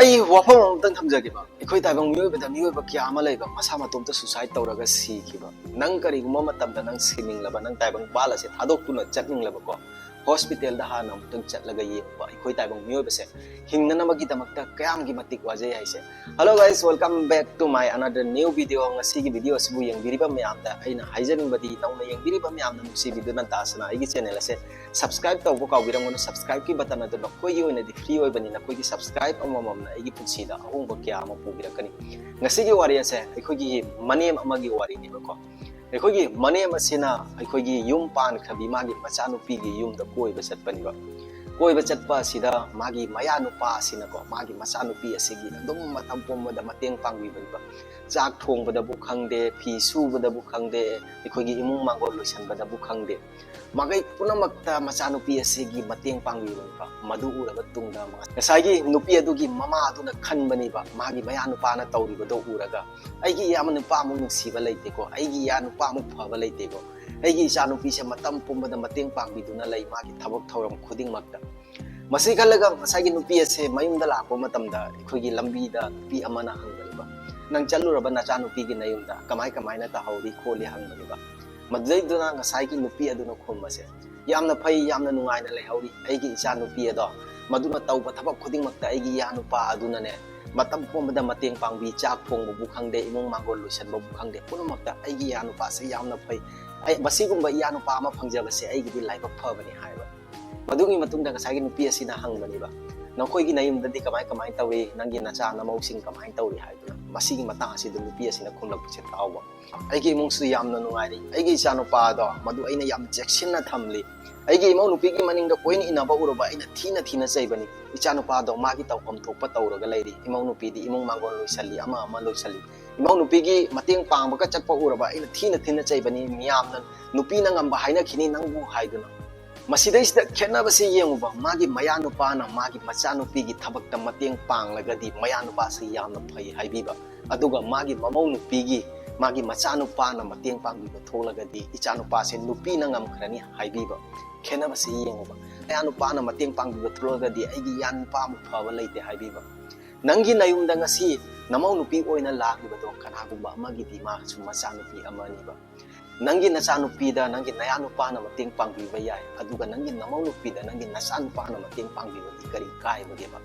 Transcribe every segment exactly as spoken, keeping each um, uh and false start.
ꯑꯩ ꯋꯥꯐꯝ ꯑꯃꯇꯪ ꯊꯝꯖꯒꯦꯕ꯫ ꯑꯩꯈꯣꯏ ꯇꯥꯏꯕꯪ ꯃꯤꯑꯣꯏꯕꯗ ꯃꯤꯑꯣꯏꯕ ꯀꯌꯥ ꯑꯃ ꯂꯩꯕ, ꯃꯁꯥ ꯃꯇꯣꯝꯇ suicide ꯇꯧꯔꯒ ꯁꯤꯈꯤꯕ꯫ ꯅꯪ ꯀꯔꯤꯒꯨꯝꯕ ꯃꯇꯝꯗ ꯅꯪ ꯁꯤꯅꯤꯡꯂꯕ, ꯅꯪ ꯇꯥꯏꯕꯪ ꯄꯥꯜ ꯑꯁꯦ ꯊꯥꯗꯣꯛꯇꯨꯅ ꯆꯠꯅꯤꯡꯂꯕꯀꯣ, hospital ꯗ ꯍꯥꯟꯅ ꯑꯃꯨꯛꯇꯪ ꯆꯠꯂꯒ ꯌꯦꯡꯉꯨꯕ꯫ ꯑꯩꯈꯣꯏ ꯇꯥꯏꯕꯪ ꯃꯤꯑꯣꯏꯕꯁꯦ ꯍꯤꯡꯅꯅꯕꯒꯤꯗꯃꯛꯇ ꯀꯌꯥꯝꯒꯤ ꯃꯇꯤꯛ ꯋꯥꯖꯩ ꯍꯥꯏꯁꯦ꯫ Hello guys, welcome back to my another new video꯫ ꯉꯁꯤꯒꯤ video ꯑꯁꯤꯕꯨ ꯌꯦꯡꯕꯤꯔꯤꯕ ꯃꯌꯥꯝꯗ ꯑꯩꯅ ꯍꯥꯏꯖꯅꯤꯡꯕꯗꯤ, ꯅꯧꯅ ꯌꯦꯡꯕꯤꯔꯤꯕ ꯃꯌꯥꯝꯅ ꯅꯨꯡꯁꯤꯕꯤꯗꯨꯅ ꯗꯥꯁꯅ ꯑꯩꯒꯤ channel ꯑꯁꯦ subscribe ꯇꯧꯕ ꯀꯥꯎꯕꯤꯔꯝꯒꯅꯨ꯫ Subscribe ꯀꯤ button ꯑꯗꯨ ꯅꯈꯣꯏꯒꯤ ꯑꯣꯏꯅꯗꯤ free ꯑꯣꯏꯕꯅꯤ꯫ ꯅꯈꯣꯏꯒꯤ subscribe ꯑꯃꯃꯝꯅ ꯑꯩꯒꯤ ꯄꯨꯟꯁꯤꯗ ꯑꯍꯣꯡꯕ ꯀꯌꯥ ꯑꯃ ꯄꯨꯕꯤꯔꯛꯀꯅꯤ꯫ ꯉꯁꯤꯒꯤ ꯋꯥꯔꯤ ꯑꯁꯦ ꯑꯩꯈꯣꯏꯒꯤ ꯃꯅꯦꯝ ꯑꯃꯒꯤ ꯋꯥꯔꯤꯅꯦꯕꯀꯣ꯫ ꯑꯩꯈꯣꯏꯒꯤ ꯃꯅꯦꯝ ꯑꯁꯤꯅ ꯑꯩꯈꯣꯏꯒꯤ ꯌꯨꯝ ꯄꯥꯟꯈ꯭ꯔꯕꯤ ꯃꯥꯒꯤ ꯃꯆꯥꯅꯨꯄꯤꯒꯤ ꯌꯨꯝꯗ ꯀꯣꯏꯕ ꯆꯠꯄꯅꯦꯕ꯫ ꯀꯣꯏꯕ ꯆꯠꯄ ꯑꯁꯤꯗ ꯃꯥꯒꯤ ꯃꯌꯥꯅꯨꯄꯥ ꯑꯁꯤꯅꯀꯣ, ꯃꯥꯒꯤ ꯃꯆꯥꯅꯨꯄꯤ ꯑꯁꯤꯒꯤ ꯑꯗꯨꯝ ꯃꯇꯝ ꯄꯨꯝꯕꯗ ꯃꯇꯦꯡ ꯄꯥꯡꯕꯤꯕꯅꯦꯕ꯫ ꯆꯥꯛ ꯊꯣꯡꯕꯗꯕꯨ ꯈꯪꯗꯦ, ꯐꯤ ꯁꯨꯕꯗꯕꯨ ꯈꯪꯗꯦ, ꯑꯩꯈꯣꯏꯒꯤ ꯏꯃꯨꯡ ꯃꯥꯡꯒꯣꯜ ꯂꯣꯏꯁꯟꯕꯗꯕꯨ ꯈꯪꯗꯦ, ꯃꯈꯩ ꯄꯨꯝꯅꯃꯛꯇ ꯃꯆꯥꯅꯨꯄꯤ ꯑꯁꯤꯒꯤ ꯃꯇꯦꯡ ꯄꯥꯡꯕꯤꯕꯅꯤꯀꯣ꯫ ꯃꯗꯨ ꯎꯔꯕ ꯇꯨꯡꯗ ꯉꯁꯥꯏꯒꯤ ꯅꯨꯄꯤ ꯑꯗꯨꯒꯤ ꯃꯃꯥ ꯑꯗꯨꯅ ꯈꯟꯕꯅꯦꯕ, ꯃꯥꯒꯤ ꯃꯌꯥꯅꯨꯄꯥꯅ ꯇꯧꯔꯤꯕꯗꯣ ꯎꯔꯒ, "ꯑꯩꯒꯤ ꯏꯌꯥꯝꯕ ꯅꯨꯄꯥꯃꯨꯛ ꯅꯨꯡꯁꯤꯕ ꯂꯩꯇꯦꯀꯣ, ꯑꯩꯒꯤ ꯏꯌꯥ ꯅꯨꯄꯥꯃꯨꯛ ꯐꯕ ꯂꯩꯇꯦꯀꯣ, ꯑꯩꯒꯤ ꯏꯆꯥꯅꯨꯄꯤꯁꯦ ꯃꯇꯝ ꯄꯨꯝꯕꯗ ꯃꯇꯦꯡ ꯄꯥꯡꯕꯤꯗꯨꯅ ꯂꯩ ꯃꯥꯒꯤ ꯊꯕꯛ ꯊꯧꯔꯝ ꯈꯨꯗꯤꯡꯃꯛꯇ"꯫ ꯃꯁꯤ ꯈꯜꯂꯒ ꯉꯁꯥꯏꯒꯤ ꯅꯨꯄꯤ ꯑꯁꯦ ꯃꯌꯨꯝꯗ ꯂꯥꯛꯄ ꯃꯇꯝꯗ ꯑꯩꯈꯣꯏꯒꯤ ꯂꯝꯕꯤꯗ ꯅꯨꯄꯤ ꯑꯃꯅ ꯍꯪꯕꯅꯦꯕ, "ꯅꯪ ꯆꯠꯂꯨꯔꯕ ꯅꯆꯥꯅꯨꯄꯤꯒꯤ ꯅꯌꯨꯝꯗ? ꯀꯃꯥꯏ ꯀꯃꯥꯏꯅ ꯇꯧꯍꯧꯔꯤ?" ꯈꯣꯠꯂꯤ ꯍꯪꯕꯅꯦꯕ꯫ ꯃꯗꯨꯗꯩꯗꯨꯅ ꯉꯁꯥꯏꯒꯤ ꯅꯨꯄꯤ ꯑꯗꯨꯅ ꯈꯨꯝꯕꯁꯦ, "ꯌꯥꯝꯅ ꯐꯩ, ꯌꯥꯝꯅ ꯅꯨꯡꯉꯥꯏꯅ ꯂꯩꯍꯧꯔꯤ꯫ ꯑꯩꯒꯤ ꯏꯆꯥ ꯅꯨꯄꯤ ꯑꯗꯣ ꯃꯗꯨꯅ ꯇꯧꯕ ꯊꯕꯛ ꯈꯨꯗꯤꯡꯃꯛꯇ ꯑꯩꯒꯤ ꯏꯌꯥ ꯅꯨꯄꯥ ꯑꯗꯨꯅꯅꯦ ꯃꯇꯝ ꯄꯨꯝꯕꯗ ꯃꯇꯦꯡ ꯄꯥꯡꯕꯤ, ꯆꯥꯛ ꯊꯣꯡꯕꯕꯨ ꯈꯪꯗꯦ, ꯏꯃꯨꯡ ꯃꯥꯡꯒꯣꯜ ꯂꯣꯏꯁꯟꯕꯕꯨ ꯈꯪꯗꯦ, ꯄꯨꯝꯅꯃꯛꯇ ꯑꯩꯒꯤ ꯏꯌꯥ ꯅꯨꯄꯥꯁꯦ ꯌꯥꯝꯅ ꯐꯩ꯫ ꯑꯩ ꯃꯁꯤꯒꯨꯝꯕ ꯏꯌꯥ ꯅꯨꯄꯥ ꯑꯃ ꯐꯪꯖꯕꯁꯦ ꯑꯩꯒꯤꯗꯤ ꯂꯥꯏꯕꯛ ꯐꯕꯅꯤ" ꯍꯥꯏꯕ꯫ ꯃꯗꯨꯒꯤ ꯃꯇꯨꯡꯗ ꯉꯁꯥꯏꯒꯤ ꯅꯨꯄꯤ ꯑꯁꯤꯅ ꯍꯪꯕꯅꯦꯕ, "ꯅꯈꯣꯏꯒꯤ ꯅꯌꯨꯝꯗꯗꯤ ꯀꯃꯥꯏ ꯀꯃꯥꯏ ꯇꯧꯏ? ꯅꯪꯒꯤ ꯅꯆꯥ ꯅꯃꯧꯁꯤꯡ ꯀꯃꯥꯏ ꯇꯧꯔꯤ?" ꯍꯥꯏꯗꯨꯅ꯫ ꯃꯁꯤꯒꯤ ꯃꯇꯥꯡ ꯑꯁꯤꯗ ꯅꯨꯄꯤ ꯑꯁꯤꯅ ꯈꯨꯝꯂꯛꯄꯁꯦ ꯇꯥꯎꯕ, "ꯑꯩꯒꯤ ꯏꯃꯨꯡꯁꯨ ꯌꯥꯝꯅ ꯅꯨꯡꯉꯥꯏꯔꯤ꯫ ꯑꯩꯒꯤ ꯏꯆꯥꯅꯨꯄꯥ ꯑꯗꯣ ꯃꯗꯨ ꯑꯩꯅ ꯌꯥꯝ ꯆꯦꯛꯁꯤꯟꯅ ꯊꯝꯂꯤ꯫ ꯑꯩꯒꯤ ꯏꯃꯧ ꯅꯨꯄꯤꯒꯤ ꯃꯅꯤꯡꯗ ꯀꯣꯏꯅ ꯏꯟꯅꯕ ꯎꯔꯕ ꯑꯩꯅ ꯊꯤꯅ ꯊꯤꯅ ꯆꯩꯕꯅꯤ꯫ ꯏꯆꯥꯅꯨꯄꯥꯗꯣ ꯃꯥꯒꯤ ꯇꯧꯐꯝ ꯊꯣꯛꯄ ꯇꯧꯔꯒ ꯂꯩꯔꯤ꯫ ꯏꯃꯧ ꯅꯨꯄꯤꯗꯤ ꯏꯃꯨꯡ ꯃꯥꯡꯒꯣꯜ ꯂꯣꯏꯁꯜꯂꯤ, ꯑꯃ ꯑꯃ ꯂꯣꯏꯁꯜꯂꯤ꯫ ꯏꯃꯧ ꯅꯨꯄꯤꯒꯤ ꯃꯇꯦꯡ ꯄꯥꯡꯕꯒ ꯆꯠꯄ ꯎꯔꯕ ꯑꯩꯅ ꯊꯤꯅ ꯊꯤꯅ ꯆꯩꯕꯅꯤ꯫ ꯃꯤꯌꯥꯝꯅ ꯅꯨꯄꯤꯅ ꯉꯝꯕ ꯍꯥꯏꯅꯈꯤꯅꯤ ꯅꯪꯕꯨ" ꯍꯥꯏꯗꯨꯅ꯫ ꯃꯁꯤꯗꯩꯁꯤꯗ ꯈꯦꯠꯅꯕꯁꯤ ꯌꯦꯡꯉꯨꯕ, ꯃꯥꯒꯤ ꯃꯌꯥꯅꯨꯄꯥꯅ ꯃꯥꯒꯤ ꯃꯆꯥꯅꯨꯄꯤꯒꯤ ꯊꯕꯛꯇ ꯃꯇꯦꯡ ꯄꯥꯡꯂꯒꯗꯤ ꯃꯌꯥꯅꯨꯄꯥꯁꯤ ꯌꯥꯝꯅ ꯐꯩ ꯍꯥꯏꯕꯤꯕ, ꯑꯗꯨꯒ ꯃꯥꯒꯤ ꯃꯃꯧ ꯅꯨꯄꯤꯒꯤ, ꯃꯥꯒꯤ ꯃꯆꯥꯅꯨꯄꯥꯅ ꯃꯇꯦꯡ ꯄꯥꯡꯕꯤꯕ ꯊꯣꯛꯂꯒꯗꯤ ꯏꯆꯥꯅꯨꯄꯥꯁꯦ ꯅꯨꯄꯤꯅ ꯉꯝꯈ꯭ꯔꯅꯤ ꯍꯥꯏꯕꯤꯕ꯫ ꯈꯦꯠꯅꯕꯁꯤ ꯌꯦꯡꯉꯨꯕ, ꯃꯌꯥꯅꯨꯄꯥꯅ ꯃꯇꯦꯡ ꯄꯥꯡꯕꯤꯕ ꯊꯣꯛꯂꯒꯗꯤ ꯑꯩꯒꯤ ꯏꯌꯥꯅꯨꯄꯥꯃꯨꯛ ꯐꯕ ꯂꯩꯇꯦ ꯍꯥꯏꯕꯤꯕ꯫ ꯅꯪꯒꯤ ꯅꯌꯨꯝꯗ ꯉꯁꯤ ꯅꯃꯧ ꯅꯨꯄꯤ ꯑꯣꯏꯅ ꯂꯥꯛꯂꯤꯕꯗꯣ ꯀꯅꯥꯒꯨꯝꯕ ꯑꯃꯒꯤꯗꯤ ꯃꯥꯁꯨ ꯃꯆꯥꯅꯨꯄꯤ ꯑꯃꯅꯤꯕ꯫ ꯅꯪꯒꯤ ꯅꯆꯥꯅꯨꯄꯤꯗ ꯅꯪꯒꯤ ꯅꯌꯥ ꯅꯨꯄꯥꯅ ꯃꯇꯦꯡ ꯄꯥꯡꯕꯤꯕ ꯌꯥꯏ, ꯑꯗꯨꯒ ꯅꯪꯒꯤ ꯅꯃꯧ ꯅꯨꯄꯤꯗ ꯅꯪꯒꯤ ꯅꯆꯥꯅꯨꯄꯥꯅ ꯃꯇꯦꯡ ꯄꯥꯡꯕꯤꯕꯗꯤ ꯀꯔꯤ ꯀꯥꯏꯕꯒꯦꯕ?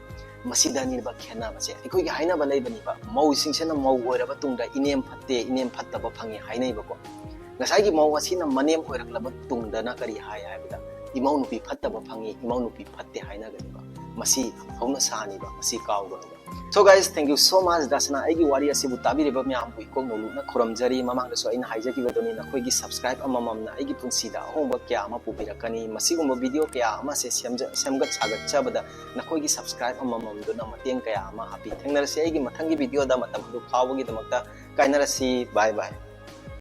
ꯃꯁꯤꯗꯅꯤꯕ ꯈꯦꯠꯅꯕꯁꯦ꯫ ꯑꯩꯈꯣꯏꯒꯤ ꯍꯥꯏꯅꯕ ꯂꯩꯕꯅꯤꯕ, ꯃꯧꯁꯤꯡꯁꯤꯅ ꯃꯧ ꯑꯣꯏꯔꯕ ꯇꯨꯡꯗ ꯏꯅꯦꯝ ꯐꯠꯇꯦ, ꯏꯅꯦꯝ ꯐꯠꯇꯕ ꯐꯪꯉꯤ ꯍꯥꯏꯅꯩꯕꯀꯣ꯫ ꯉꯁꯥꯏꯒꯤ ꯃꯧ ꯑꯁꯤꯅ ꯃꯅꯦꯝ ꯑꯣꯏꯔꯛꯂꯕ ꯇꯨꯡꯗꯅ ꯀꯔꯤ ꯍꯥꯏ ꯍꯥꯏꯕꯗ, ꯏꯃꯧ ꯅꯨꯄꯤ ꯐꯠꯇꯕ ꯐꯪꯉꯤ, ꯏꯃꯧ ꯅꯨꯄꯤ ꯐꯠꯇꯦ ꯍꯥꯏꯅꯒꯅꯤꯕ꯫ ꯃꯁꯤ ꯍꯧꯅꯁꯥꯅꯤꯕ, ꯃꯁꯤ ꯀꯥꯎꯒꯅꯨꯕ꯫ So guys, thank you so much꯫ ꯗꯥꯁꯅꯥ, ꯑꯩꯒꯤ ꯋꯥꯔꯤ ꯑꯁꯤꯕꯨ ꯇꯥꯕꯤꯔꯤꯕ ꯃꯌꯥꯝꯕꯨ ꯏꯀꯣꯛ ꯅꯧꯂꯨꯛꯅ ꯈꯨꯔꯨꯝꯖꯔꯤ꯫ ꯃꯃꯥꯡꯗꯁꯨ ꯑꯩꯅ ꯍꯥꯏꯖꯈꯤꯕꯗꯨꯅꯤ, ꯅꯈꯣꯏꯒꯤ subscribe ꯑꯃꯃꯝꯅ ꯑꯩꯒꯤ ꯄꯨꯟꯁꯤꯗ ꯑꯍꯣꯡꯕ ꯀꯌꯥ ꯑꯃ ꯄꯨꯕꯤꯔꯛꯀꯅꯤ꯫ ꯃꯁꯤꯒꯨꯝꯕ video ꯀꯌꯥ ꯑꯃꯁꯦ ꯁꯦꯝꯖ-, ꯁꯦꯝꯒꯠ ꯁꯥꯒꯠꯆꯕꯗ ꯅꯈꯣꯏꯒꯤ subscribe ꯑꯃꯃꯝꯗꯨꯅ ꯃꯇꯦꯡ ꯀꯌꯥ ꯑꯃ ꯍꯥꯞꯄꯤ꯫ ꯊꯦꯡꯅꯔꯁꯤ ꯑꯩꯒꯤ ꯃꯊꯪꯒꯤ video ꯗ꯫ ꯃꯇꯝ ꯑꯗꯨ ꯐꯥꯎꯕꯒꯤꯗꯃꯛꯇ ꯀꯥꯏꯅꯔꯁꯤ꯫ Bye bye꯫